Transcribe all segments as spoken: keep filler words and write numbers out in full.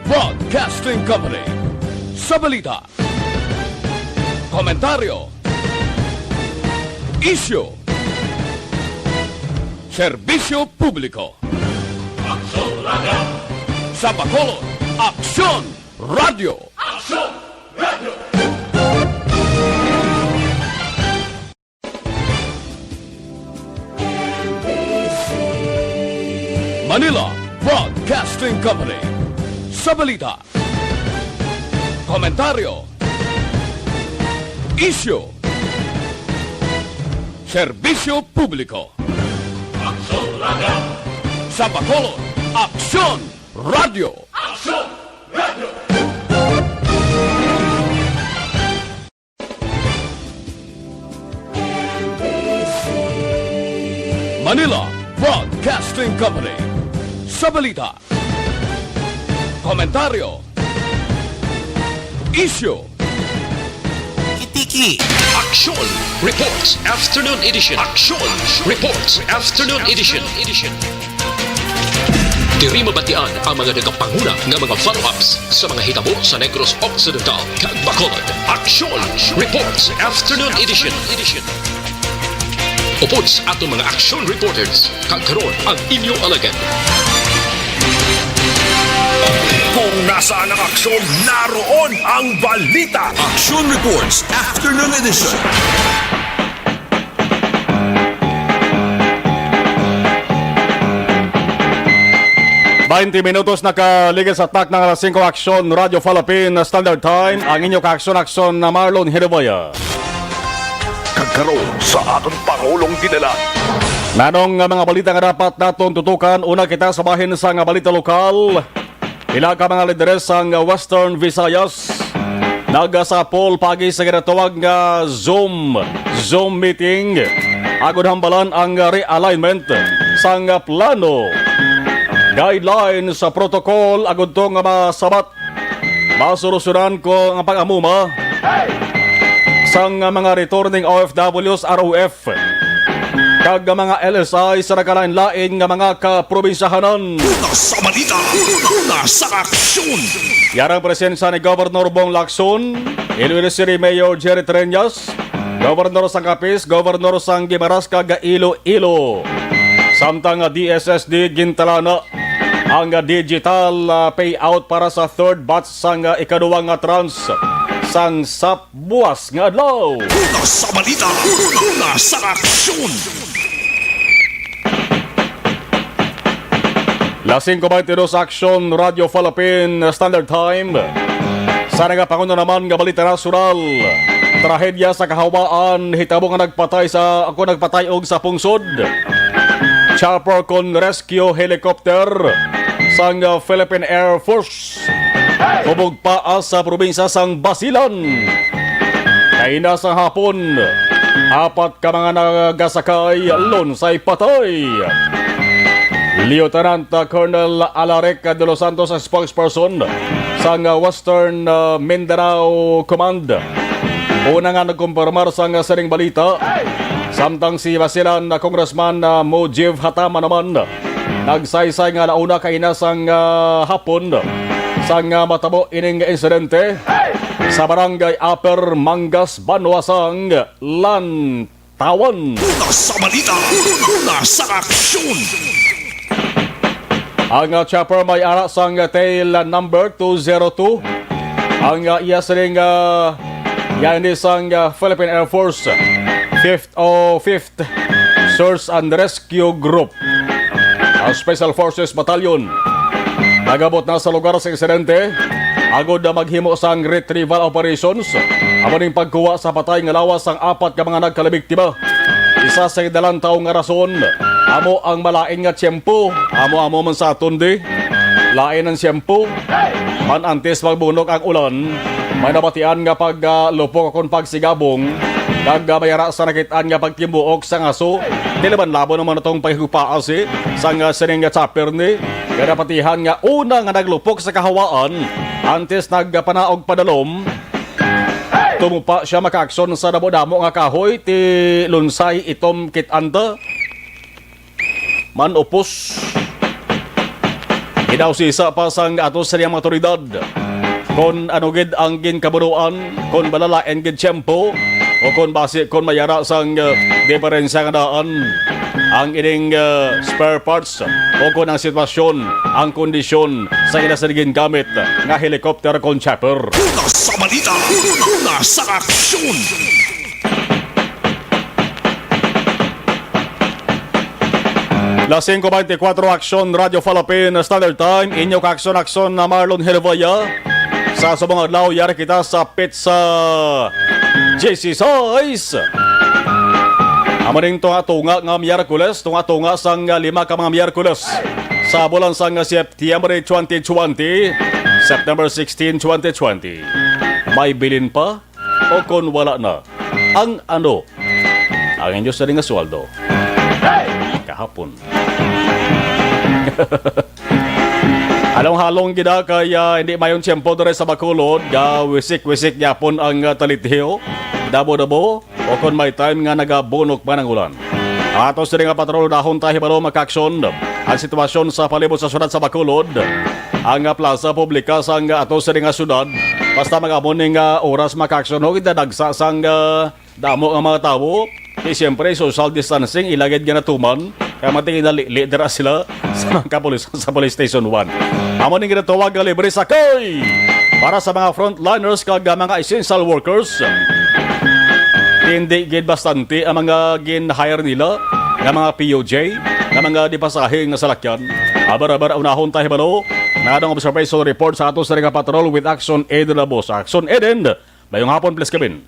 Broadcasting Company. Sa balita, komentaryo, isyu, serbisyo publiko. Aksyon Radio! Sa Bacolod, Aksyon Radio! Aksyon Radio! Manila Broadcasting Company. Sa balita, komentaryo, isyu, serbisyo publiko. Aksyon Radio! Sa Bacolod, Aksyon Radio! Aksyon Radio! Manila Broadcasting Company. Sa balita, komentaryo, isyu, Kitiki. Aksyon Reports Afternoon Edition. Aksyon Reports Afternoon Edition. Diri mabatian ang mga nagapanguna nga mga follow-ups sa mga hitabo sa Negros Occidental kag Bacolod. Aksyon Reports Afternoon Edition. Upod sa atong mga aksyon reporters, kag karon ang inyo alagad. Kung nasaan ang aksyon, naroon ang balita. Aksyon Reports Afternoon Edition. Baynte minutos nakaligid sa takna nga alas singko, Aksyon Radio Philippine Standard Time. Ang inyo kaaksyon-aksyon na Marlon Hirabaya. Kag karon sa aton Pangulong Dinalan. Nanong nga mga balita nga dapat naton tutukan? Una kita sa bahin sa nga balita lokal. Pila ka mga lideres sang Western Visayas nagasapol paagi sa ginatawag nga Zoom, Zoom meeting agud hambalan ang realignment sang plano, guidelines sa protocol agud to nga masabat, masolusyonan ko ang pag-amuma sang mga returning O F Ws, R O F, kag mga L S I sa nagkalain-lain nga mga kaprobinsyahanan. Una sa balita, una sa aksyon. Yarang presensya ni Governor Bong Lacson, Iloilo City Mayor Jerry Treñas, Governor sang Capiz, Governor sang Guimaras kag Iloilo. Samtang nga D S S D gintalana ang digital, ah, payout para sa third batch sang, ah, ikaduwa nga tranche sang sap buas nga adlaw. Una sa balita, una sa aksyon. Las singko baynte dos, Aksyon Radio Philippine Standard Time. Sa nagapanguna naman nga balita nasyonal, trahedya sa kahawaan, hitabo nga nagpatay sa, ako nagpatay og sa pungsod. Chopper kon rescue helicopter sang, uh, Philippine Air Force. Hubog pa sa probinsya sang Basilan. Kaina sa hapon, apat ka mga nagasakay lunsay patay. Lieutenant Colonel Alaric de los Santos, ang spokesperson sang Western, uh, Mindanao Command, una nga nagkumpirmar sang sining balita. Samtang si Basilan na Congressman, uh, Mujib Hatama naman, nagsaysay nga nauna kaina sang, ah, hapon sang, ah, matabo ining insidente sa Barangay Upper Mangas, Banwa sang Lantawan. Una sa balita, una sa aksyon. Ang, ah, chopper may ara sang tail number two zero two. Ang, ah, iya sining, ah, iya ini sang, ah, Philippine Air Force fifth o fifth Search and Rescue Group, ang Special Forces Battalion, nagabot na sa lugar sa insidente agod na maghimo sang retrieval operations, amo ning pagkuha sa patay nga lawas sang apat ka mga nagkalabiktima. Isa sa ginalantaw nga rason, amo ang malain nga tiyempo. Amo-amo man sa aton di, lain ang tiyempo. Man antes magbunok ang ulan, may nabatian nga pag, ah, lupok kon pagsigabong, kag, ah, may ara sa nakit-an nga pagtibuok sang aso. Di naman labo naman atong paghigupaa si sang, ah, sining nga chopper ni. Kaya napatihan nga una nga naglupok sa kahawaan, antes nagpanaog padalom, tumupa siya makaakson sa damo-damo nga kahoy, ti lunsay itom kit-an ta. Man upos. Ginausisa pa sang ato sa iyang mga awtoridad kon ano gid ang ginkabunuan, kon malalain gid tiyempo, o kon basi kon may ara sang, uh, diferensya nga daan ang ining, uh, spare parts, o kon ang sitwasyon, ang kondisyon sa ila sa gingamit nga helicopter kon chopper. Una sa balita, una sa aksyon. Las singko beintikwatro, Aksyon Radio Philippine Standard Time, inyo ka-aksyon-aksyon na Marlon Herevilla. Sa subong adlaw, yari kita sa pizza J C Size. Amo ning tunga-tunga nga Miyerkules, tunga-tunga sang lima ka mga Miyerkules sa bulan sang Setyembre twenty twenty, September sixteen, twenty twenty. May bilin pa o kon wala na? Ang ano ang inyo sa nga sweldo kahapon? Halong-halong gid na kay, ah, hindi mayon tiyempo diri sa Bacolod, nga wisik-wisik gyapon ang, ah, talitiho, dabo-dabo, o kon may time nga nagabunok man ang ulan. Ato sini nga patrol, dahon ta hibalo, mga ka-aksyon, ang sitwasyon sa palibot sa syudad sa Bacolod, ang, ah, plaza publika sang ato sini nga syudad. Basta mag-amo ning, ah, oras, mga ka-aksyon, ho, gidadagsa sang, ah, damo nga mga tawo. Kay siyempre, social distancing, ila gid nga natuman. Kaya matingin na li-, li-, dira sila sa mga kapulisan sa Police Station one. Amo ning ginatawag nga libre sakay para sa mga frontliners kag, ah, mga essential workers. Hindi gid bastante ang mga gin-hire nila nga mga P U J, nga mga dipasahe nga salakyan. Aber-aber, unahon ta hibalo na ang observation report sa ato sa Riga Patrol with Action Aid na boss. Action Aid and mayong hapon, please, Kevin.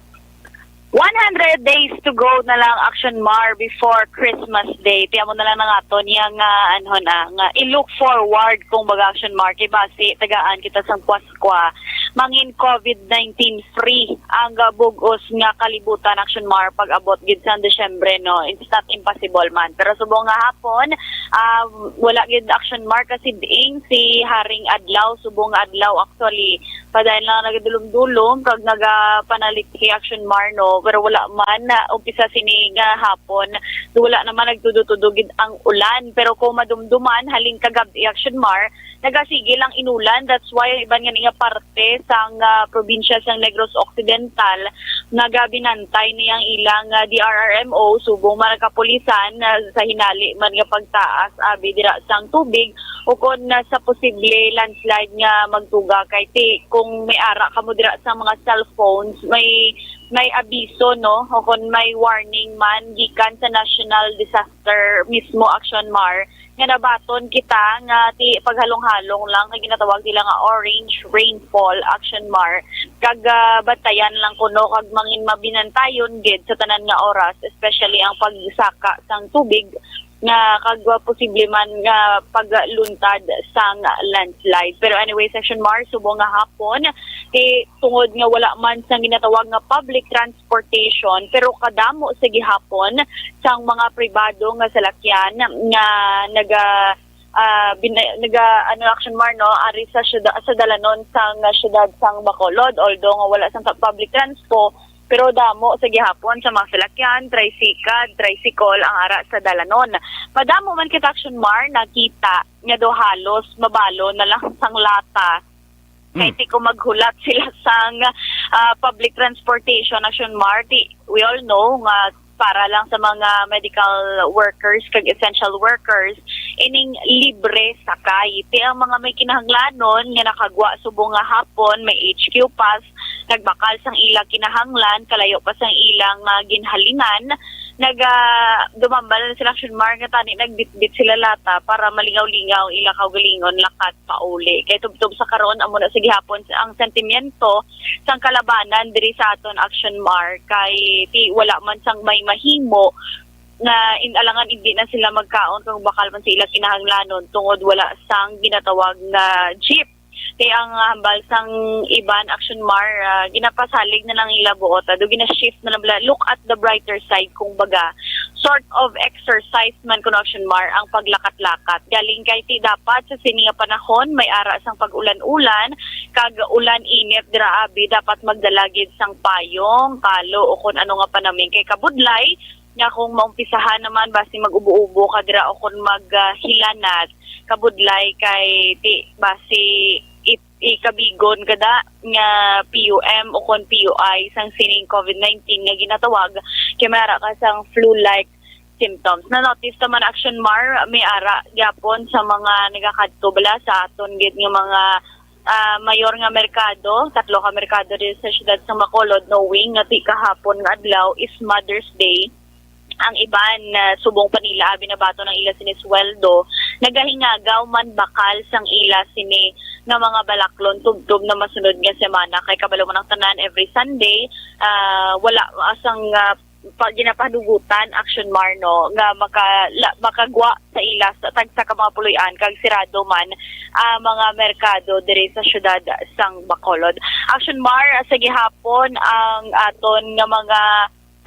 One hundred days to go na lang, Action Mar, before Christmas Day. Ti amo na lang na nga aton yang, ah, ano na, nga i-look forward, kung baga, Action Mar, kay basi tagaan kita sang Paskwa, mangin COVID nineteen free ang, ah, bug-os nga kalibutan, Action Mar, pag-abot gid sang Disyembre, no? It's not impossible man. Pero subong nga hapon, ah, wala gid, Action Mar, kasi diin si Haring Adlaw, subong nga adlaw, actually, padayon lang nagadulom-dulom kag nagapanalikhi, Action Mar, no? Pero wala man na umpisa sini nga hapon, wala naman nagtudo-tudo gid ang ulan. Pero kung madumduman, halin kagab-i, Action Mar, nagasige lang inulan. That's why ang iban nga nga parte sang, ah, probinsya sang Negros Occidental nagabinantay niyang ilang, ah, D R R M O, subong man ang kapulisan, ah, sa hinali man nga pagtaas abi dira sang tubig, ukon na sa posible landslide nga magtuga. Kay ti, kung may ara kamo dira sa mga cellphones, may, may abiso, no, ukon may warning man gikan sa National Disaster mismo, Action Mar, nga nabaton kita nga ti paghalong-halong lang kay ginatawag nila nga orange rainfall, Action Mar, kag, ah, bantayan lang kuno kag mangin mabinantayon gid sa tanan nga oras, especially ang pagsaka sang tubig nga kag, ah, posible man nga pagluntad sang landslide. Pero anyway, Action Mar, subong nga hapon, ti tungod nga wala man sang ginatawag nga public transportation, pero kadamo sa gihapon sang mga pribado nga salakyan nga naga, ah, bina-, naga, ano, Action Mar, no, ari sa syuda-, sa dalanon sang syudad sang Bacolod, although nga wala sang ka-, public transpo, pero damo sa gihapon sa mga salakyan, tricycle, tricycle ang ara sa dalanon. Madamo man kita, Action Mar, nakita nga do halos mabalo na lang sang lata. Kay Mm. ti kung maghulat sila sang, ah, public transportation, Action Mar, ti we all know nga para lang sa mga medical workers kag essential workers, ining libre sakay. Ti ang mga may kinahanglanon nga nakagwa subong nga hapon, may H Q pass, nagbakal sang ila kinahanglan, kalayo pa sang ilang, ah, ginhalinan, naga, dumambal na sila, Action Mar, nga tani nagbitbit sila lata para malingaw-lingaw ila kaugalingon lakat pauli. Kay tubtob sa karon, amo na sa gihapon ang sentimiento sang kalabanan diri sa aton, Action Mar, kay ti wala man sang may mahimo nga in alangan hindi na sila magkaon kung bakal man sa ila kinahanglanon tungod wala sang ginatawag nga jeep. Kay ang, ah, hambal sang iban, Action Mar, ah, ginapasalig na lang ila buot. Ado gina-shift na lang bala. Look at the brighter side, kung baga. Sort of exercise man kuno, Action Mar, ang paglakat-lakat. Galing kay ti dapat sa sini nga panahon, may ara sang pag-ulan-ulan, kag ulan init dira abi, dapat magdala gid sang payong, kalo, o kun ano nga panaming. Kay kabudlay, nga kung maumpisahan naman, basi mag-ubo-ubo ka dira o kung maghilanat, kabudlay kay ti-, basi i-, ikabigon ka da nga P U M o kon P U I sang sining COVID nineteen nga ginatawag, kay may ara ka sang flu-like symptoms. Na-notice naman, Action Mar, may ara gyapon sa mga nagakadto bala sa aton gid nga mga, ah, mayor nga merkado, tatlo ka merkado diri sa siyudad sa Bacolod, knowing nga ti kahapon nga adlaw is Mother's Day. Ang iban, ah, subong pa nila, abi, nabaton ang ila sini sweldo, nagahingagaw man bakal sang ila sini nga mga balaklon tubtob na masunod nga semana. Kay kabalo mo nang tanan, every Sunday, ah, wala sang, ah, pa, ginapanugutan, Action Mar, no, nga maka-, la-, makagwa sa ila sa tagsa ka mga puloy-an, kag sirado man ang mga merkado diri sa siyudad sang Bacolod. Action Mar, sa gihapon, ang aton nga mga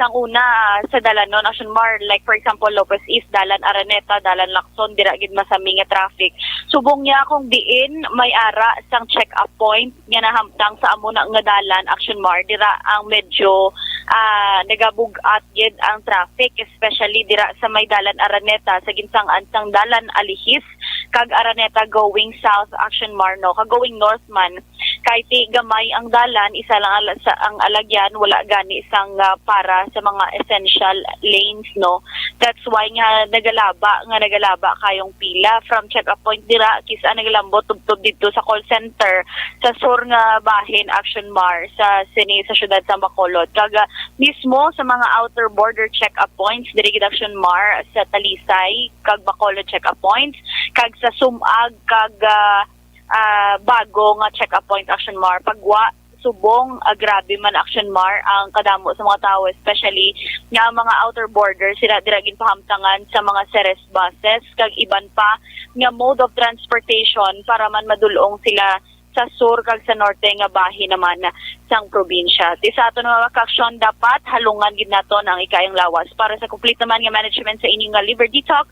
sang una, ah, sa dalanon, Action Mar, like, for example, Lopez East, Dalan Araneta, Dalan Lacson, dira gid masami nga traffic. Subong niya kung diin may ara sang check-up point nga nahamtang sa amo na nga dalan, Action Mar, dira ang medyo, ah, nagabug-at gid ang traffic, especially dira sa may Dalan Araneta, sa ginsang-an sang Dalan Alihis kag Araneta going south, Action Mar, no, kag going north man, kay ti gamay ang dalan, isa lang ala-, sa, ang alagyan, wala gani sang, ah, para sa mga essential lanes, no? That's why nga nagalaba, nga nagalaba kayong pila. From check-up point dira, kis-a nagalambot tubtob didto sa call center, sa sur nga bahin, Action Mar, sa sini, sa siyudad sa Bacolod. Kag, ah, mismo sa mga outer border check-up points, diri gid, Action Mar, sa Talisay, kag Bacolod check-up points, kag sa Sumag, kag, ah, ah, bago nga check-up point, Action Mar. Pagwa, subong, ah, grabe man, Action Mar, ang kadamo sa mga tawo, especially nga ang mga outer border, sila dira ginpahamtangan sa mga Ceres buses kag iban pa nga mode of transportation para man madul-ong sila sa sur kag sa norte nga bahin naman sang probinsya. Ti sa aton nga mga kaaksyon, dapat halungan gid naton ang ikaayong lawas. Para sa complete naman nga management sa inyong nga liver detox,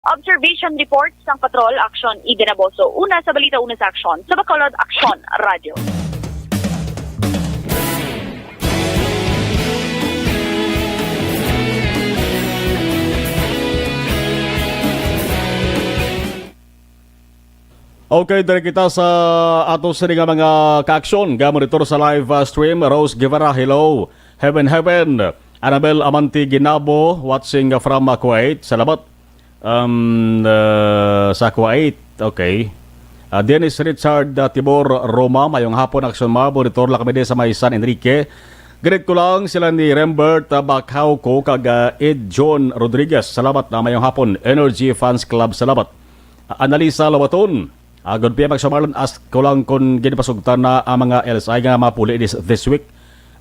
Observation report sang Patrol, Action Eden Aboso. Una sa balita, una sa aksyon. Sa Bacolod, Aksyon Radio. Okay, diri kita sa ato sini nga mga kaaksyon. Ga-monitor sa live, ah, stream, Rose Guevara, hello. Heaven, heaven. Annabel Amanti Ginabo, watching from, ah, Kuwait. Salamat. Um, uh, sa Kuwait. Okay. Ah, Dennis Richard, ah, Tibor Roma, mayong hapon, Action Mar. Monitor lang kami din sa may San Enrique. Greet ko lang sila ni Rembert, ah, Bacauco, kag, ah, Ed John Rodriguez. Salamat na mayong hapon. Energy Fans Club, salamat. Ah, Annalisa Lawaton. Ah, good P M, Action Marlon. Ask ko lang kung ginpasugtan na ang mga L S I nga mapuli this, this week.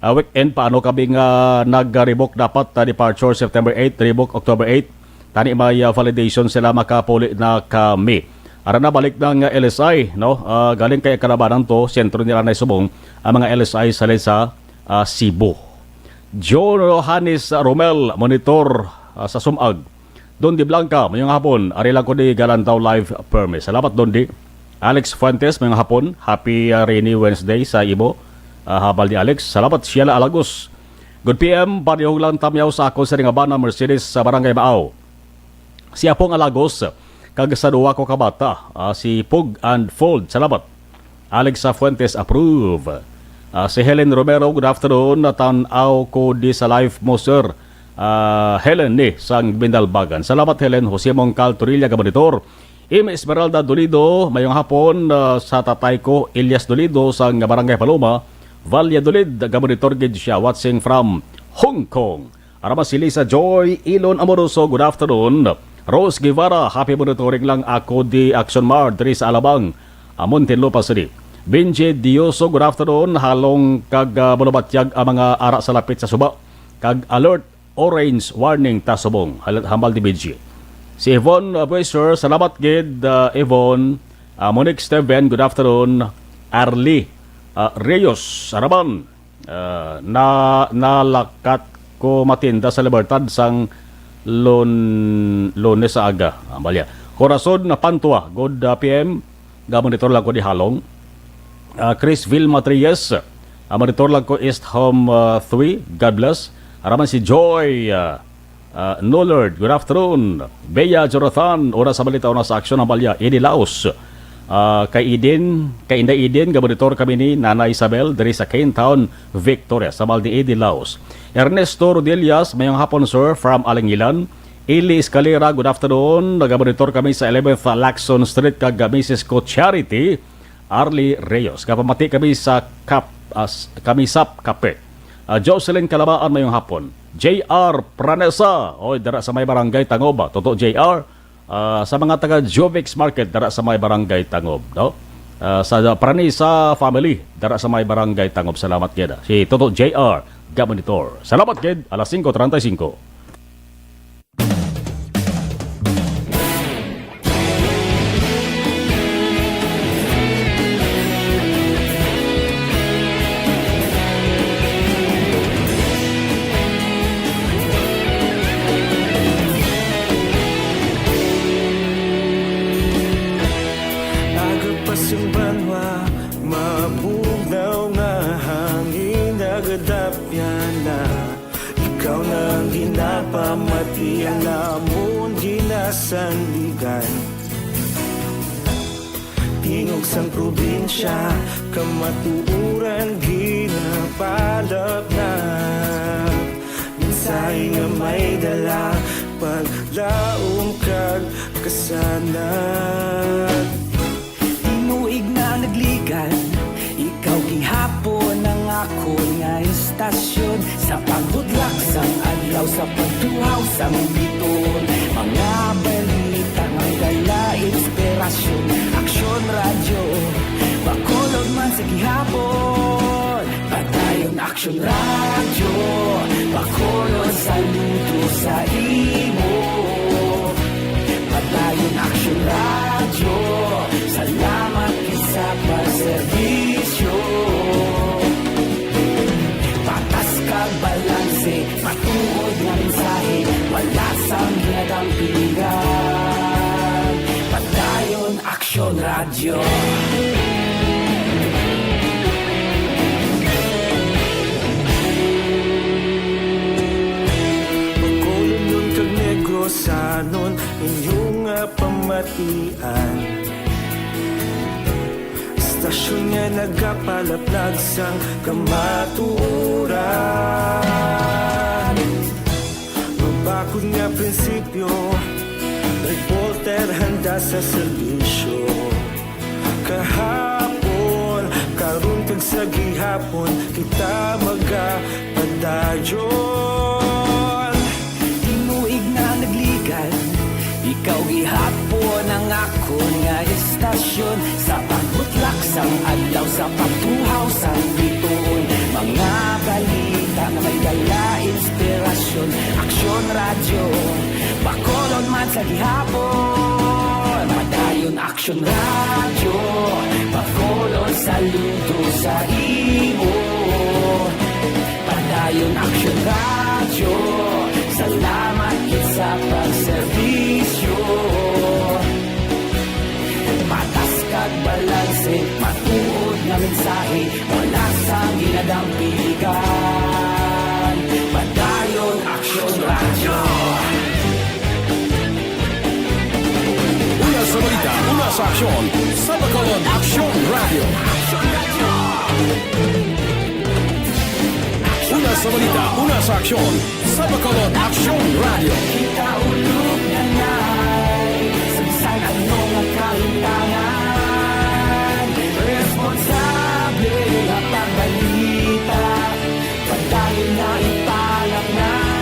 Ah, weekend, paano kami nga nag-rebook dapat, ah, departure September eight, rebook October eight? Tani may, ah, validation sila, makapuli na kami. Ara na, balik na nga L S I, no? Ah, galing kay Kalabanan to, sentro nila na subong ang mga L S I sa, sa, ah, Cebu. Johannes Romel, monitor, ah, sa Sumag. Don Di Blanca, mayong hapon. Ari lang ko di Galantaw live permi. Salamat, Don Di. Alex Fuentes, mayong hapon. Happy, ah, rainy Wednesday sa imo, ah, habal ni Alex. Salamat, Sheila Alagos. Good P M, parehong lang tamyaw sa ako sa ring abana Mercedes sa Barangay Maaw. Si Apong Alagos, kag sa duwa ko ka bata, ah, si Pug and Fold. Salamat. Alexa Fuentes, approve. Ah, si Helen Romero, good afternoon. Natan-aw ko di sa live mo, sir. Ah, Helen ni sang Bindalbagan. Salamat, Helen. Jose Mongcal Torilla, gabonitor. Im Esmeralda Dolido, mayong hapon, ah, sa tatay ko, Elias Dolido, sang Barangay Paloma, Valladolid, gabonitor gid siya, watching from Hong Kong. Arama si Lisa Joy Ilon Amoroso, good afternoon. Rose Guevara, happy monitoring lang ako di Action Mart diri sa Alabang, ah, Muntinlupa City. Benji Dioso, good afternoon. Halong kag, ah, bulabatyag ang mga ara sa lapit sa suba. Kag alert, orange warning ta subong. Halat hambal ni Benji. Si Yvonne, ah, Bueser, salamat gid, ah, Yvonne. Ah, Monique Steven, good afternoon. Arlie, ah, Reyes, Araman. Ah, na, nalakat ko matinda sa Libertad sang Lun-, Lunes sa aga. Ah, balya. Corazon na Pantua, good, ah, P M. Ga-monitor lang ko di Halong. Ah, Chris Vilma Trias, ah, monitor lang ko East Home, ah, three. God bless. Araman si Joy, ah, Ah, Nullard, good afternoon. Bea Jonathan, una sa balita, una sa aksyon ang balya. Eddie Laos. Ah, kay Eden, kay Inday Eden, gabonitor kami ni Nana Isabel, diri sa Kane Town, Victoria, sa mal ni Eddie Laos. Ernesto Rodillas, mayong hapon, sir, from Alangilan. Eli Escalera, good afternoon. Nagabonitor kami sa eleventh Lacson Street kag Missus ko Charity. Arlie Reyes. Kapamati kami sa Kap-, as-, kami sa Kape. Ah, Jocelyn Kalabaan, mayong hapon. J R Pranesa, oy, dara sa may Barangay Tangob, ah. Toto J R, ah, sa mga taga Jovix Market, dara sa may Barangay Tangob, no? Ah, sa Pranesa family, dara sa may Barangay Tangob. Salamat gid, ah. Si Toto J R, ga-monitor. Salamat gid, alas singko treinta y cinco. Aga pa sang banwa, mabugnaw nga hangin, nagadapyan na. Ikaw na ang ginapamati, ang amon ginasandigan. Tingog sang probinsya, kamatuoran ginapalapnap. Mensahe nga may dala, paglaom kag kasanag. Tinuig na nagligad, ikaw gihapon ang akon nga estasyon. Sa pagbudlak sang adlaw, sa pagtuhaw sang bituon, mga balita nga dala inspirasyon. Aksyon Radyo, Bacolod man sa gihapon. Padayon Aksyon Radyo, Bacolod, saludo sa imo. Padayon Aksyon Radyo, salamat gid sa pagserbisyo. Patas kag balanse, matuod nga mensahe, wala sang ginadampigan. Padayon Aksyon Radyo. Bacolodnon kag Negrosanon, inyo nga pamatian. Estasyon nga nagapalaplag sang kamatuoran. Mabakod nga prinsipyo, reporter handa sa serbisyo. Kahapon, karon kag sa gihapon, kita magapadayon. Tinuig na nagligad, ikaw gihapon ang akon nga estasyon. Sa pagbutlak sang adlaw, sa pagtuhaw sang bituon, mga balita nga may dala inspirasyon. Aksyon Radyo, Bacolod man sa gihapon. Padayon Aksyon Radyo, Bacolod, saludo sa imo. Padayon Aksyon Radyo, salamat gid sa pagserbisyo. Patas kag balanse, matuod nga mensahe, wala sang ginadampigan. Padayon Aksyon Radyo. Una sa balita, una sa aksyon, sa Bacolod Aksyon Radyo. Una sa balita, una sa aksyon, sa Bacolod Aksyon Radyo. Kita ulog na nay, sa bisan ano nga kahimtangan, responsable nga pagbalita. Padayon na ipalapnan,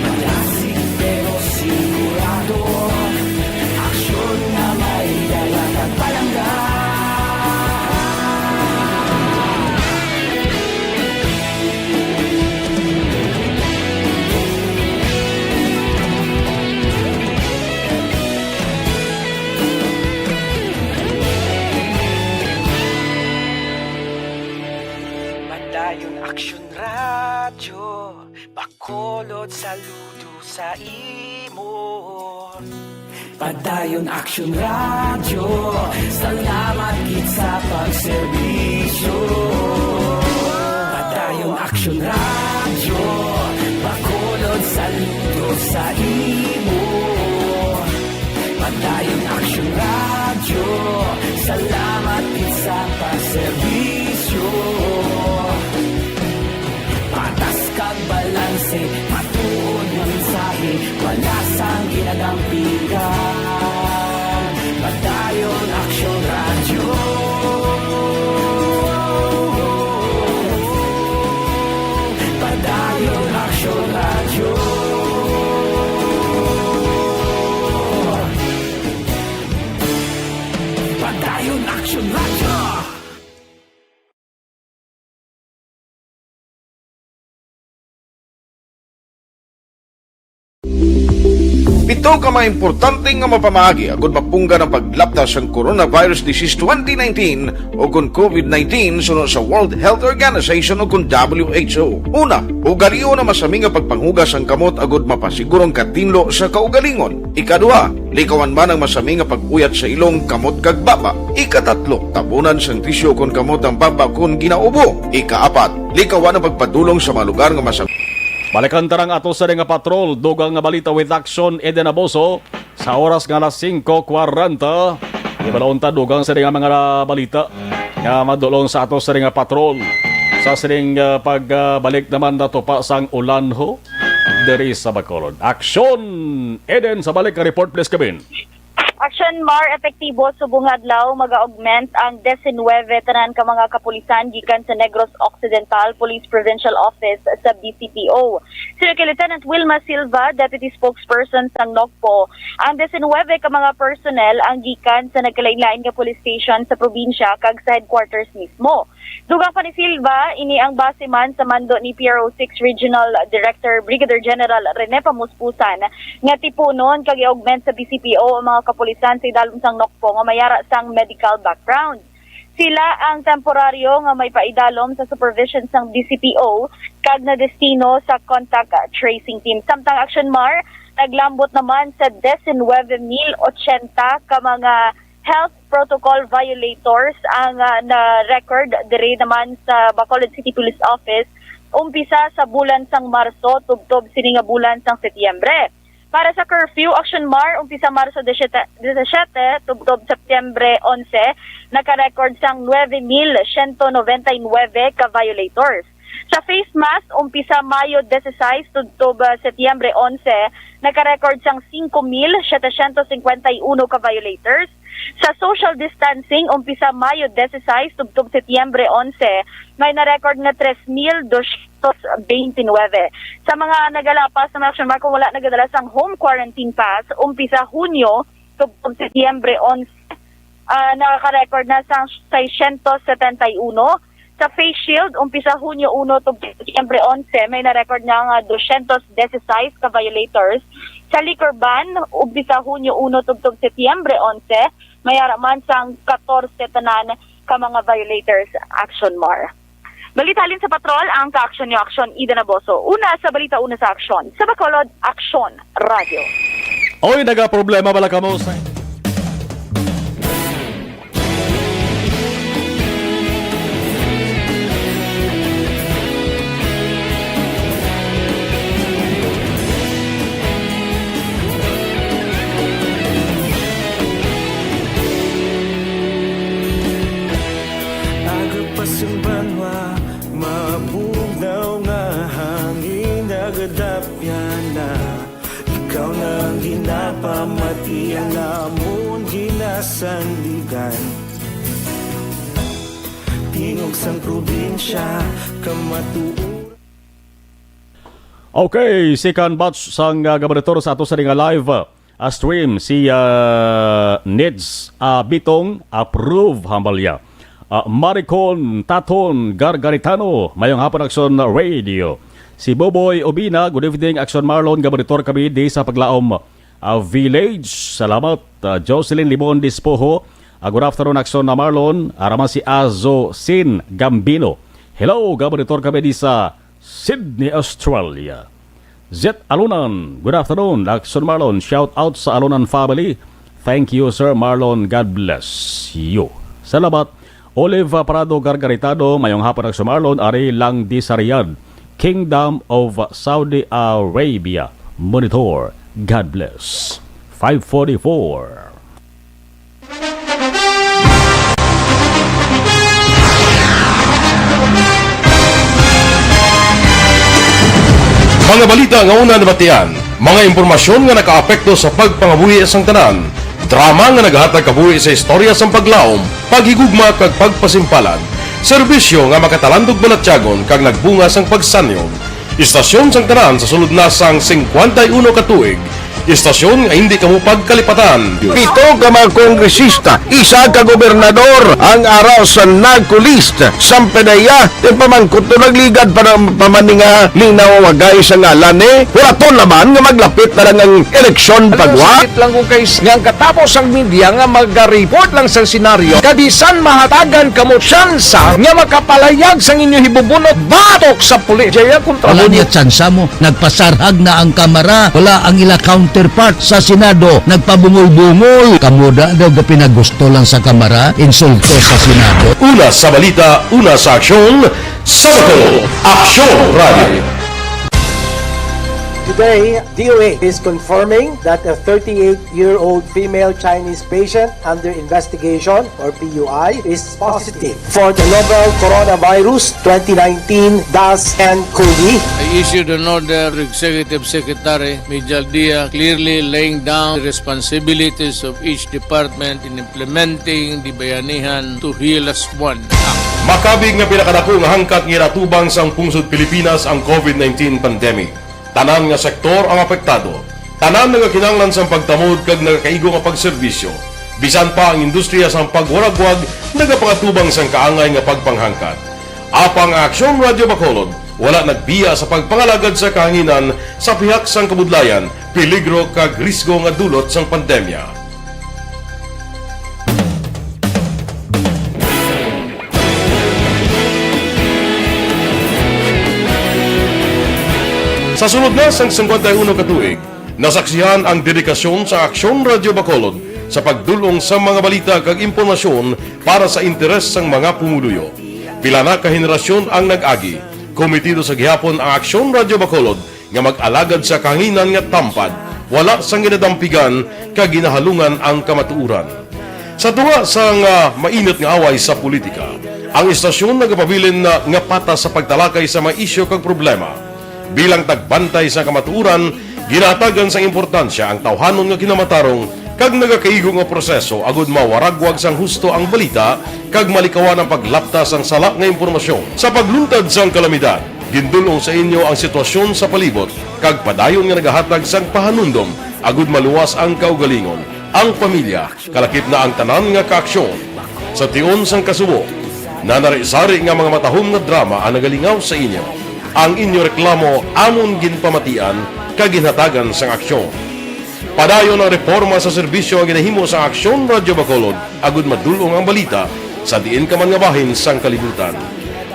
malasig pero sigurado. Aksyon Radyo, Bacolod, saludo sa imo. Padayon Aksyon Radyo, salamat gid sa pagserbisyo. Padayon Aksyon Radyo, Bacolod, saludo sa imo. Padayon Aksyon Radyo, salamat gid sa pagserbisyo. Patas kag balanse, matuod nga mensahe, wala sang ginadampigan. Padayon Aksyon Radyo. Padayon Aksyon Radyo. Padayon Aksyon Radyo. Pito ka mga importante nga mapamaagi agud mapunggan ang paglapta sang coronavirus disease twenty nineteen o kon COVID nineteen suno sa World Health Organization o kon W H O. Una, ugalion ang masami nga pagpanghugas sang kamot agud mapasiguro ang katinlo sa kaugalingon. Ikaduha, likawan man ang masami nga pag-uyat sa ilong, kamot, kag baba. Ikatatlo, tabunan sang tisyu kon kamot ang baba kon ginaubo. Ikaapat, likawan ang pagpadulong sa mga lugar nga masami. Balikan ta ang ato sa nga patrol, dugang nga balita with Action Eden Aboso, sa oras nga alas singko kwarenta. Ibalon ta dugang sa nga mga balita nga madulong sa ato sa nga patrol. Sa sining, ah, pagbalik naman nato pa sang ulan ho diri sa Bacolod. Action Eden, sa balik nga report, please, Kevin. Action Mar, epektibo subong nga adlaw, mag-augment ang diecinuebe tanan ka mga kapulisan gikan sa Negros Occidental Police Provincial Office sa B C P O. Si Lieutenant Wilma Silva, Deputy Spokesperson sang NOCPO, ang diecinuebe ka mga personnel ang gikan sa nagkalain-lain nga police station sa probinsya kag sa headquarters mismo. Dugang pa ni Silva, ini ang base man sa mando ni P R O six Regional Director Brigadier General Rene Pamuspusan nga tipunon kag i-augment sa B C P O ang mga kapulisan sa idalom sang NOCPO nga may ara sang medical background. Sila ang temporaryo nga may paidalom sa supervision sang B C P O kag nadestino sa contact tracing team. Samtang Action Mar, naglambot naman sa diecinuebe mil ochenta ka mga health protocol violators ang, ah, na-record diri naman sa Bacolod City Police Office umpisa sa bulan sang Marso tubtob sini nga bulan sang Setyembre. Para sa curfew, Action Mar, umpisa Marso disisyete, disisyete tubtob Setyembre onse, naka-record sang nuebe mil siyento nobenta y nuebe ka violators. Sa face mask, umpisa Mayo disisais tubtob, ah, Setyembre onse, naka-record sang singko mil setecientos cincuenta y uno ka violators. Sa social distancing, umpisa Mayo disisais tubtob Setyembre onse, may na-record nga tres mil doscientos veintinuebe. Sa mga nagalapas sa mga Action Mar, wala nagadala sang home quarantine pass, umpisa Hunyo tubtob Setyembre onse, ah, nakaka-record na sang seiscientos setenta y uno. Sa face shield, umpisa Hunyo uno tubtob Setyembre onse, may na-record na nga doscientos dieciséis ka violators. Sa liquor ban, umpisa Hunyo uno tubtob Setyembre onse, may ara man sang katorse tanan ka mga violators. Action Mar. Balita halin sa patrol, ang ka-aksyon niyo, Aksyon Ida Naboso. Una sa balita, una sa aksyon. Sa Bacolod, Aksyon Radyo. Oy, nagaproblema bala kamo sa Agapasimbanwa, mabugnaw nga hangin nagadapyan na. Ikaw na ang ginapamati, ang amon ginasandigan. Tingog sang probinsya, kamatuoran. Okay, second batch sang, ah, gabaritor sa ato sa nga live, ah, stream, si, ah, Nids, ah, Bitong, approve, hambal niya. Ah, Maricon Taton Gargaritano, mayong hapon, Action Radio. Si Boboy Obina, good evening, Action Marlon, gabaritor kami di sa Paglaom, ah, Village. Salamat, ah, Jocelyn Limon Dispoho. Ah, good afternoon, Action na Marlon. Araman si Azo Sin Gambino. Hello, gaboritor kami di sa Sydney, Australia. Zet Alunan, good afternoon. Action Marlon, shout out sa Alunan family. Thank you, Sir Marlon. God bless you. Salamat. Olive Prado Gargaritado, mayong hapon, Action Marlon. Ari lang di sa Riyadh, Kingdom of Saudi Arabia. Monitor. God bless. Five forty-four. Mga balita nga una nabatian, mga impormasyon nga nakaapekto sa pagpangabuhi sang tanan, drama nga nagahatag kabuhi sa istorya sang paglaom, paghigugma kag pagpasimpalan, serbisyo nga makatalandog balatyagon kag nagbunga sang pagsanyog. Istasyon sang tanan sa sulod na sang singkwenta y uno ka tuig. Istasyon nga hindi kamo pagkalipatan. Pito ka mga kongresista, isa ka gobernador ang ara sa narco list sang PDEA. Ti pamangkot to, nagligad pa na, pa man ni nga linaw, wagay sa ngalan ni. Hulaton naman nga maglapit na lang ang eleksyon, pagwa. Sakit lang kung kay s-, nga ang katapos ang media nga maga-report lang sa senaryo, kabisan mahatagan kamo tsansa nga makapalayag sang inyo hibubunot batok sa pulis. Jaya kontra. Wala niya tsansa mo. Nagpasarhag na ang Kamara. Wala ang ila counterpart sa Senado. Nagpabungol-bungol. Kamo da daw gapinagusto lang sa Kamara, insulto sa Senado. Una sa balita, una sa aksyon, sa Bacolod, Aksyon Radio. Today, D O A is confirming that a thirty-eight-year-old female Chinese patient under investigation, or P U I, is positive for the novel coronavirus twenty nineteen dash N cov. I issued an order to Executive Secretary Mijal Dia, clearly laying down the responsibilities of each department in implementing the Bayanihan to Heal As One Act. Makabig nga pinakadako nga hangkat nga ginatubang sang pungsod Pilipinas ang covid nineteen pandemic. Tanan nga sektor ang apektado. Tanan nagakinahanglan sang pagtamod kag nagakaigo nga pagserbisyo. Bisan pa ang industriya sang pagwaragwag nagapangatubang sang kaangay nga pagpanghangkat. Apang ang Aksyon Radyo Bacolod wala nagbiya sa pagpangalagad sa kahanginan sa pihak sang kabudlayan, peligro kag risgo nga dulot sang pandemya. Sa sulod na sang singkwenta y uno ka tuig, nasaksihan ang dedikasyon sa Aksyon Radyo Bacolod sa pagdul-ong sa mga balita kag impormasyon para sa interes sang mga pumuluyo. Pila na ka henerasyon ang nag-agi. Komitido sa gihapon ang Aksyon Radyo Bacolod nga mag-alagad sa kahanginan nga tampad, wala sang ginadampigan kag ginahalungan ang kamatuoran. Sa tunga sang, ah, mainit nga away sa politika, ang istasyon nagapabilin na nga patas sa pagtalakay sa mga isyu kag problema. Bilang tagbantay sa kamatuoran, ginahatagan sang importansya ang tawhanon nga kinamatarong kag nagakaigo nga proseso agud mawaragwag sang husto ang balita kag malikawan ang paglapta sang sala nga impormasyon. Sa pagluntad sang kalamidad, gindul-ong sa inyo ang sitwasyon sa palibot kag padayon nga nagahatag sang pahanumdom agud maluwas ang kaugalingon, ang pamilya, kalakip na ang tanan nga kaaksyon. Sa tion sang kasubo, nanari-sari nga mga matahom nga drama ang nagalingaw sa inyo. Ang inyo reklamo amon ginpamatian kag ginhatagan sang aksyon. Padayon ang reporma sa serbisyo nga ginahimo sang Aksyon Radyo Bacolod agud madul-ong ang balita sa diin ka man nga bahin sang kalibutan.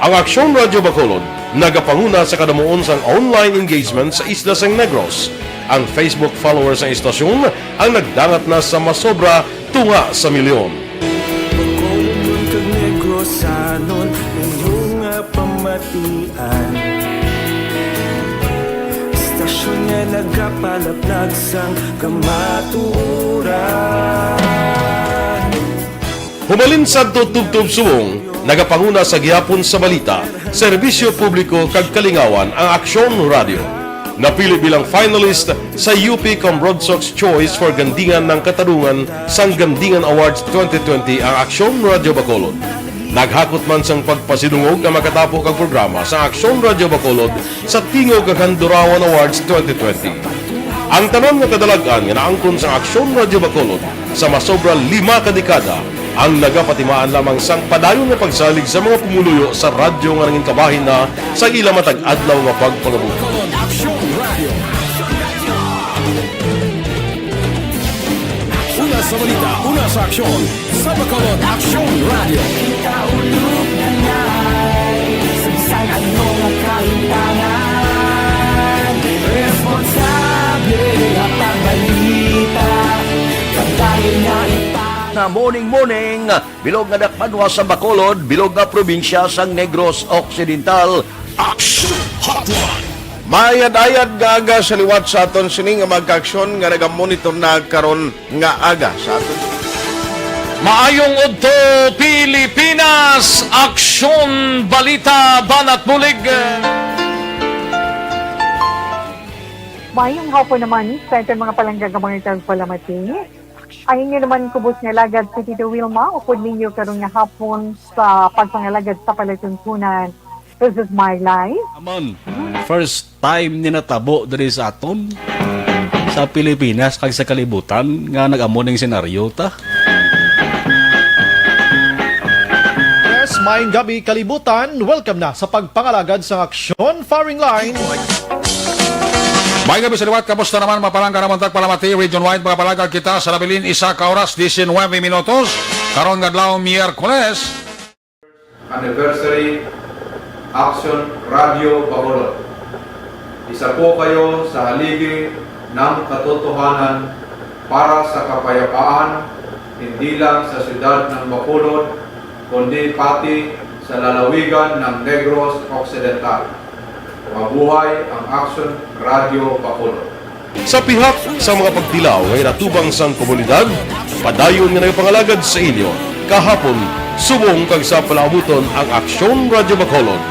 Ang Aksyon Radyo Bacolod nagapanguna sa kadamuon sang online engagement sa isla sang Negros. Ang Facebook followers sang istasyon ang nagdangat na sa masobra tunga sa milyon. Bacolod kag Negrosanon, inyo nga pamatian. Istasyon nga nagapalaplag sang kamatuoran. Humalin sadto tubtob subong, nagapanguna sa gihapon sa balita, serbisyo publiko kag kalingawan ang Aksyon Radyo. Napili bilang finalist sa U P Cambronsox Choice for Gandingan ng Katarungan sang Gandingan Awards twenty twenty ang Aksyon Radyo Bacolod. Naghakot man sang pagpasidungog ang makatapo kag programa sa Aksyon Radyo Bacolod sa Tingog kag Handurawan Awards twenty twenty. Ang tanan nga kadalag-an nga naangkon sa Aksyon Radyo Bacolod sa masobra lima ka dekada ang nagapatimaan lamang sang padayon nga pagsalig sa mga pumuluyo sa radyo nga nangin kabahin na sa ila matag adlaw nga pagpangabuhi. Aksyon Radyo. Una sa balita, una sa aksyon, sa Bacolod Aksyon Radyo. Morning, morning, bilog nga dakbanwa sa Bacolod, bilog nga probinsya sang Negros Occidental. Action Hotline. Maayad-ayad nga aga sa liwat sa aton sini nga mga kaaksyon nga nagamonitor na karon nga aga sa aton. Maayong udto, Pilipinas! Aksyon, balita, banat bulig! Maayong hapon naman sa aton mga palangga nga mga tagpalamati. Ang inyo naman kubos nga alagad si Tito Wilma, upod ninyo karon nga hapon sa pagpangalagad sa palatuntunan. This is my life. Amon, first time ni natabo diri sa aton, sa Pilipinas kag sa kalibutan nga nag-amo ning senaryo ta. Yes, maayong gabi, kalibutan. Welcome na sa pagpangalagad sang aksyon, firing line. May gabi sa liwat, kamusta naman, mga palangga namon tagpalamati, region-wide, mga palangga kita sa nabilin, isa ka oras, diecinuebe minutos, karon nga adlaw, Miyerkules. Anniversary, Action Radio Bacolod. Isa po kayo sa haligi ng katotohanan para sa kapayapaan, hindi lang sa siyudad ng Bacolod, kundi pati sa lalawigan ng Negros Occidental. Mabuhay ang Action Radio Bacolod. Sa pihak sa mga pagtilaw nga ginatubang sang komunidad, padayon nga nagapangalagad sa inyo, kahapon, subong kag sa palaabuton ang Aksyon Radyo Bacolod.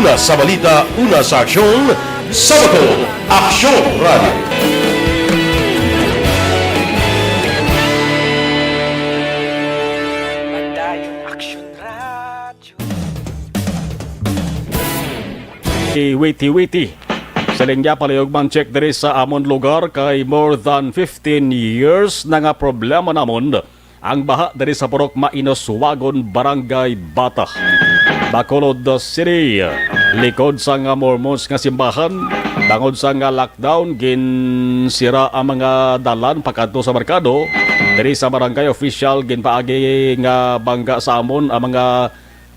Una sa balita, una sa aksyon, sa Bacolod, Aksyon Radyo. Padayon Aksyon Radyo. Witi-witi. Sa linya, palihog man check diri sa amon lugar kay more than fifteen years na nga problema namon ang baha diri sa Purok Mainoswagon, Barangay Bata, Bacolod City. Likod sa nga Mormons nga simbahan, tungod sa nga lockdown, ginsira ang mga dalan pakadto sa merkado. Diri sa barangay official, ginpaagi nga bangga sa amon ang mga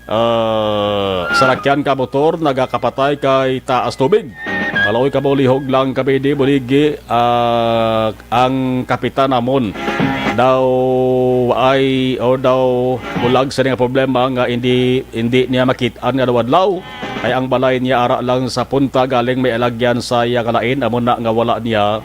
ah, salakyan ka motor nagakapatay kay taas tubig. Maluoy kamo, lihog lang kami di buligi, ah, ang kapitan namon daw ay, o daw bulag sa nga problema nga hindi, hindi niya makit-an nga adlaw-adlaw. Kay ang balay niya ara lang sa punta, galing may alagyan sa iya nga lain, amo na nga wala niya,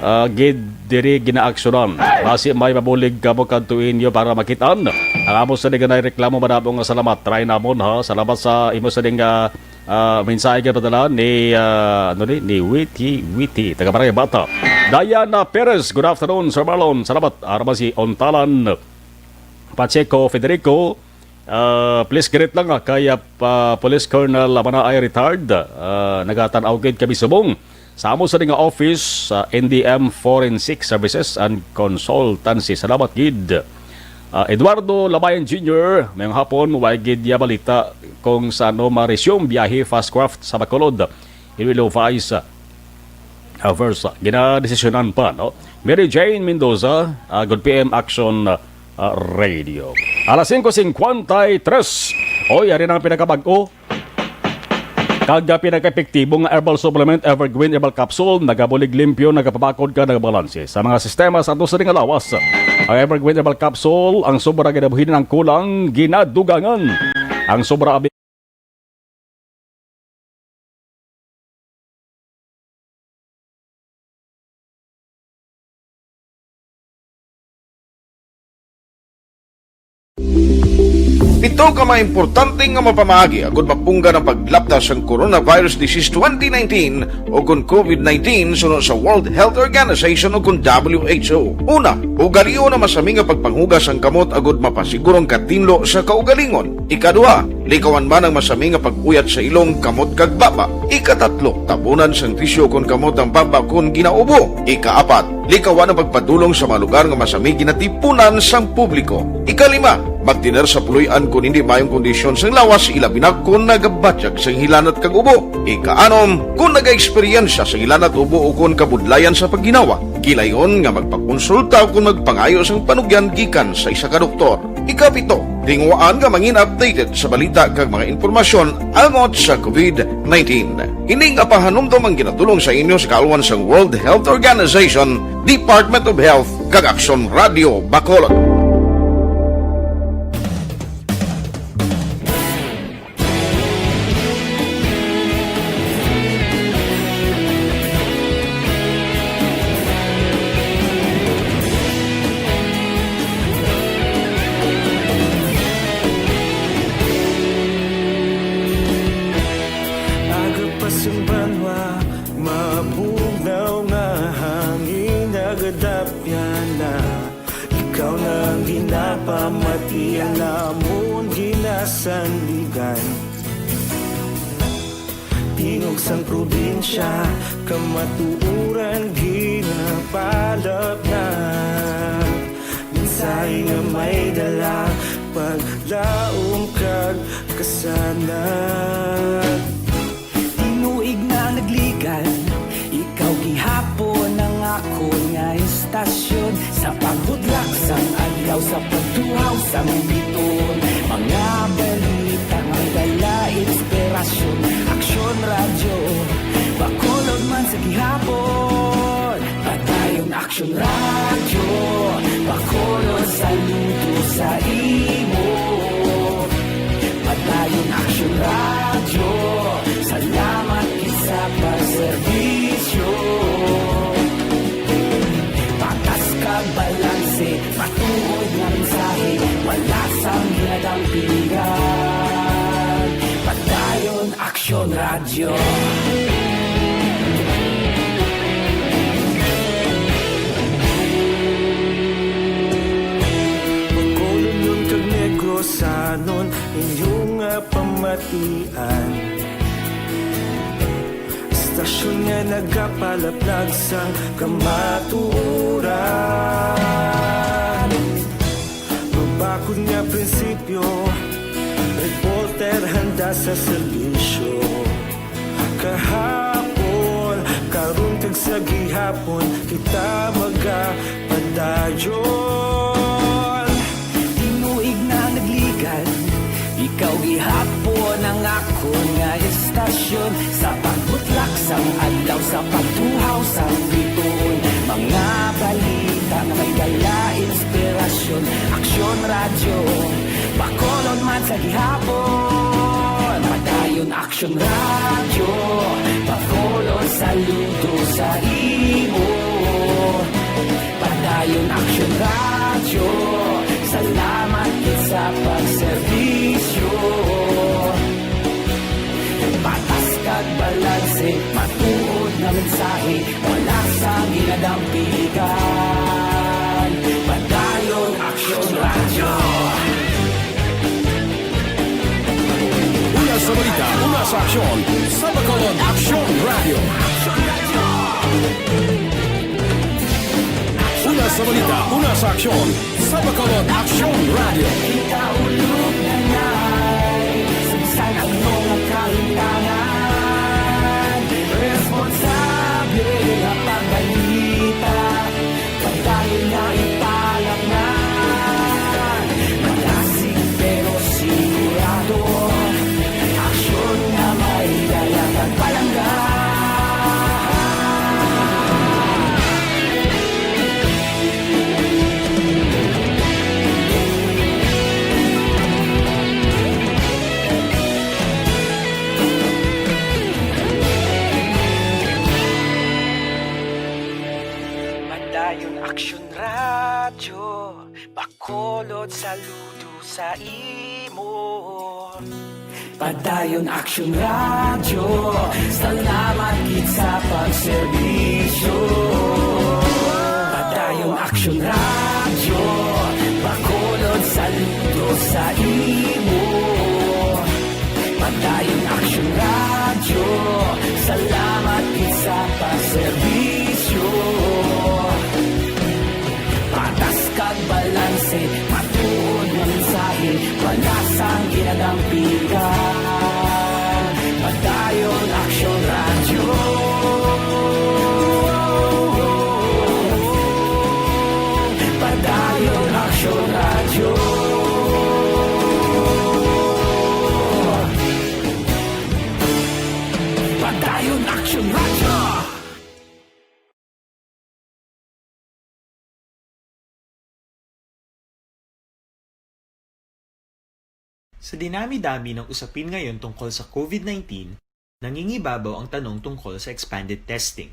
ah, gid diri ginaaksyonan. Basi may mabulig kamo kadto inyo para makit-an. Ang amo sa diganay reklamo, madamo nga salamat. Try namon, ha. Salamat sa imo sa ding, ah, ah, mensahe nga padala ni, ah, ano ni, ni Witi Witi, taga Barangay Bata. Diana Perez, good afternoon, Sir Marlon. Salamat. Ara man si Ontalan Pacheco Federico, ah, please greet lang, ah, kay, ah, pa-, Police Colonel Amanaay, retired. Ah, nagatan-aw gid kami subong sa amo sa nga office sa N D M Forensic Services and Consultancy. Salamat gid. Ah, Eduardo Labayan Junior, mayong hapon, way gid ya balita kung sa ano ma-resume biyahe Fast Craft sa Bacolod. Iloilo Vice, ah, Versa. Ginadesisyonan pa, no? Mary Jane Mendoza, ah, good P M Action, ah, Radio. Alas singko singkwenta y tres. Oy, ari na ang pinakabag-o kag, ah, pinaka-epektibo nga herbal supplement, Evergreen Herbal Capsule. Nagabulig limpyo, nagapabakod ka, nagabalanse sa mga sistema sa ato sa nga lawas. Ang Evergreen Herbal Capsule, ang sobra ginabuhinan ang kulang, ginadugangan. Ang sobra abi Pito ka mga importante nga mapamaagi agud mapunggan ang paglapda sang coronavirus disease twenty nineteen o kon COVID nineteen suno sa World Health Organization o kon W H O. Una, ugalion ang masami nga pagpanghugas sang kamot agud mapasiguro ang katinlo sa kaugalingon. Ikaduha, likawan man ang masami nga pag-uyat sa ilong, kamot, kag baba. Ikatatlo, tabunan sang tisyu kon kamot ang baba kon ginaubo. Ikaapat, likawan ang pagpadulong sa mga lugar nga masami ginatipunan sang publiko. Ikalima, magtener sa puloy-an kon hindi maayong kondisyon sang lawas, ilabi na kon nagabatyag sang hilanat kag ubo. Ikaanom, kon nagaeksperyensya sang hilanat, ubo, o kon kabudlayan sa pagginawa, gilayon nga magpakonsulta o kon magpangayo sang panugyan gikan sa isa ka doktor. Ikapito, tinguhaan nga mangin updated sa balita kag mga impormasyon angot sa COVID nineteen. Ini nga pahanumdom ang ginatulong sa inyo sa kaalwan sang World Health Organization, Department of Health, kag Aksyon Radio Bacolod. Mati ang namon ginasandigan. Tingog sang probinsya, kamatuoran ginapalapnag. Mensahe nga may dala, paglaom kag kasanag. Tinuig na nagligan, ikaw gihapon ang akon nga istasyon. Sa pagbudlak sang adlaw, sa pagtuhaw sang bituon, mga balita may dala inspirasyon. Aksyon Radyo, Bacolod man sa gihapon. Padayon Aksyon Radyo, Bacolod, saludo sa imo. Padayon Aksyon Radyo, salamat gid sa pagserbisyo. Patas kag balanse, matuod nga mensahe, wala sang ginadampigan. Padayon Aksyon Radyo. Bacolodnon kag Negrosanon, inyo nga pamatian. Istasyon nga nagapalaplag sang kamatuoran. Mabakod nga prinsipyo, reporter handa sa serbisyo. Kahapon, karon kag sa gihapon, kita magapadayon. Tinuig na nagligan, ikaw gihapon ang akon nga istasyon. Sa pagbutlak sang adlaw, sa pagtuhaw sang bituon, mga balita nga may dala inspirasyon. Aksyon Radyo, Bacolod man sa gihapon. Padayon Aksyon Radyo, Bacolod, saludo sa imo. Padayon Aksyon Radyo, salamat gid sa pagserbisyo. Patas kag balanse, matuod nga mensahe, wala sang ginadampigan. Padayon Aksyon Radyo. Una sa balita, una sa aksyon, sa Bacolod Aksyon Radyo. Una sa balita, una sa aksyon, sa Bacolod Aksyon Radyo. Ikaulog na na'y sa bisan ano nga kahitangan. Responsable nga pagbalita, padayon nga ipalapngan. Malasig pero sigurado, aksyon nga may dala kag palangga. Padayon Aksyon Radyo, Bacolod, saludo sa imo. Padayon Aksyon Radyo, salamat gid sa pagserbisyo. Padayon Aksyon Radyo, Bacolod, saludo sa imo. Padayon Aksyon Radyo, salamat gid sa pagserbisyo. Patas kag balanse, matuod nga mensahe, wala sang ginadampigan. Padayon Aksyon Radyo. Padayon Aksyon Radyo. Padayon Aksyon Radyo. Sa dinami-dami ng usapin ngayon tungkol sa COVID nineteen, nangingibabaw ang tanong tungkol sa expanded testing.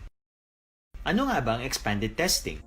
Ano nga ba ang expanded testing?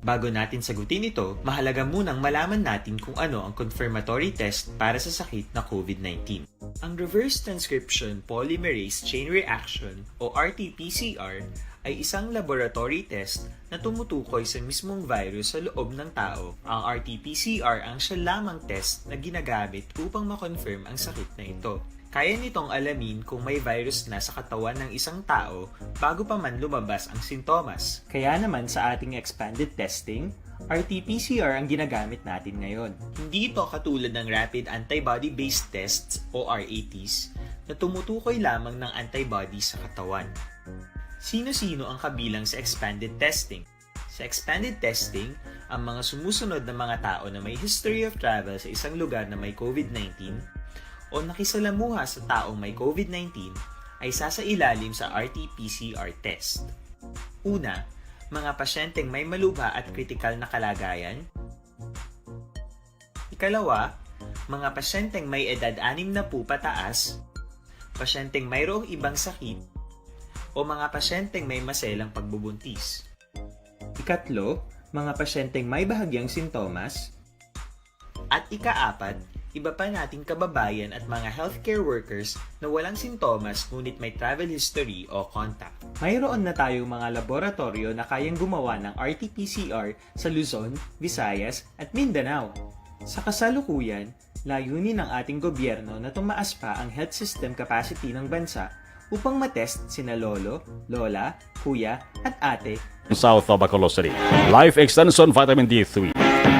Bago natin sagutin ito, mahalaga munang malaman natin kung ano ang confirmatory test para sa sakit na COVID nineteen. Ang reverse transcription polymerase chain reaction o R T P C R ay isang laboratory test na tumutukoy sa mismong virus sa loob ng tao. Ang R T P C R ang siya lamang test na ginagamit upang ma-confirm ang sakit na ito. Kaya nitong alamin kung may virus na sa katawan ng isang tao bago pa man lumabas ang sintomas. Kaya naman sa ating expanded testing, R T P C R ang ginagamit natin ngayon. Hindi ito katulad ng rapid antibody-based tests o R A Ts na tumutukoy lamang ng antibody sa katawan. Sino-sino ang kabilang sa expanded testing? Sa expanded testing, ang mga sumusunod na mga tao na may history of travel sa isang lugar na may COVID nineteen o nakisalamuha sa taong may COVID nineteen ay sasailalim sa R T P C R test. Una, mga pasyenteng may malubha at kritikal na kalagayan. Ikalawa, mga pasyenteng may edad anim na po pataas, pasyenteng mayroong ibang sakit, o mga pasyenteng may maselang pagbubuntis. Ikatlo, mga pasyenteng may bahagyang sintomas. At ikaapat, iba pa nating kababayan at mga healthcare workers na walang sintomas ngunit may travel history o contact. Mayroon na tayong mga laboratoryo na kayang gumawa ng R T P C R sa Luzon, Visayas, at Mindanao. Sa kasalukuyan, layunin ng ating gobyerno na tumaas pa ang health system capacity ng bansa upang matest sina lolo, lola, kuya, at ate. South of Bacolod City. Life Extension Vitamin D three.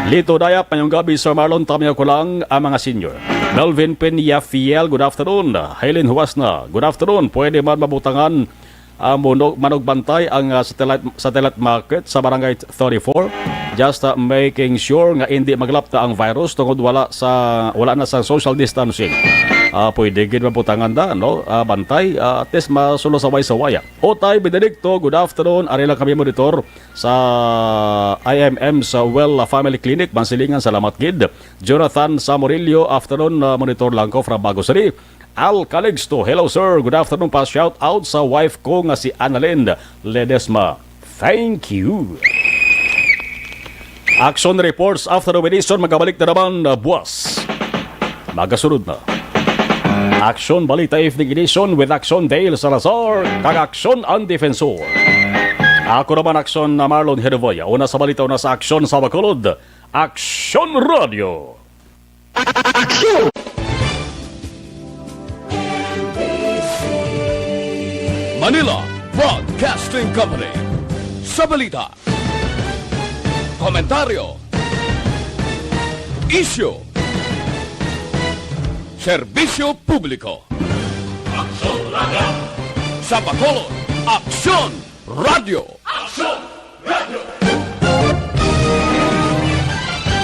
Lito Dayap, mayong gabi, Sir Marlon, tamiya ko lang ang mga senior. Melvin Peña Fiel, good afternoon. Helen Huasna, good afternoon. Pwede man mabutangan, ah, munog, manugbantay ang, ah, satellite, satellite market sa Barangay thirty-four. Just, ah, making sure nga hindi maglapta ang virus tungod wala sa, wala na sa social distancing. Ah, pwede gid mabutangan da, no? Ah, bantay, ah, at least masulo sa way-sa-waya. Otay Benedicto, good afternoon. Ari lang kami monitor sa I M M sa Well Family Clinic, Mansilingan, salamat gid. Jonathan Samurillo, afternoon, ah, monitor lang ko from Bago City. Al Calixto, hello sir, good afternoon pa, shout out sa wife ko nga si Annalyn Ledesma. Thank you. Action Reports Afternoon Edition, magabalik na naman, uh, buwas. Magasunod na Action Balita Evening Edition with Action Dale Salazar kag Action ang Defensor. Ako naman, Action na Marlon Hedovoya. Una sa balita, una sa Action sa Bacolod, Action Radio. Action! Manila Broadcasting Company. Sa balita, komentaryo, isyu, serbisyo publiko. Aksyon Radio. Sa Bacolod, Aksyon Radio. Aksyon